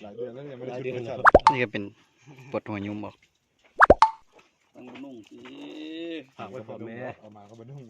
ຫຼາຍເດືອນແລ້ວຍັງບໍ່ໄດ້ຊຸດບໍລິສັດ. ນີ້ກໍເປັນປົດຫົວຍຸ່ມອອກ. ຕັ້ງບໍ່ນຸ່ງຕິ ຝາກໄວ້ພໍ່ແມ່ ເອົາມາກໍບໍ່ນຸ່ງ.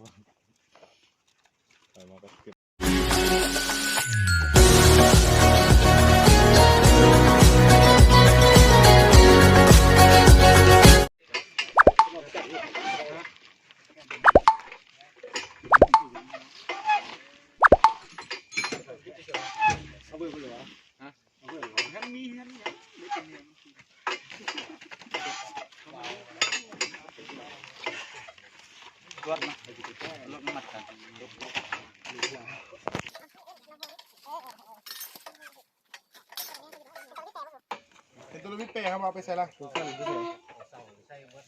ເຫັນໂຕລະວິດແປເຮົາເອົາໄປໃສລະ?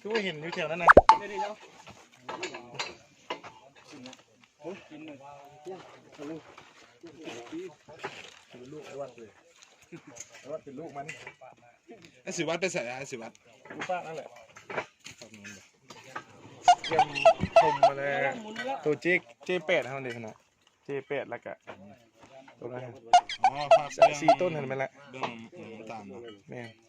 ຄືວ່າເຫັນຢູ່ແຖວນັ້ນນະ. ເປັນລູກໄອ້ວັດເລີຍ ໄອ້ວັດເປັນລູກມັນ. ໄອ້ສິວັດໄປໃສລະ? ໄອ້ສິວັດຢູ່ປາກນັ້ນແຫຼະ. ຕຽມຖົມມາແລ້ວ ໂຕເຈ ເຈແປດເຮົາເດ້ນະ ເຈແປດ ແລ້ວກະ ໂຕນັ້ນ ອໍ ສີ່ຕົ້ນຫັ້ນແມ່ນລະ ເບິ່ງ ອືມ ຕາມ ແມ່ນ.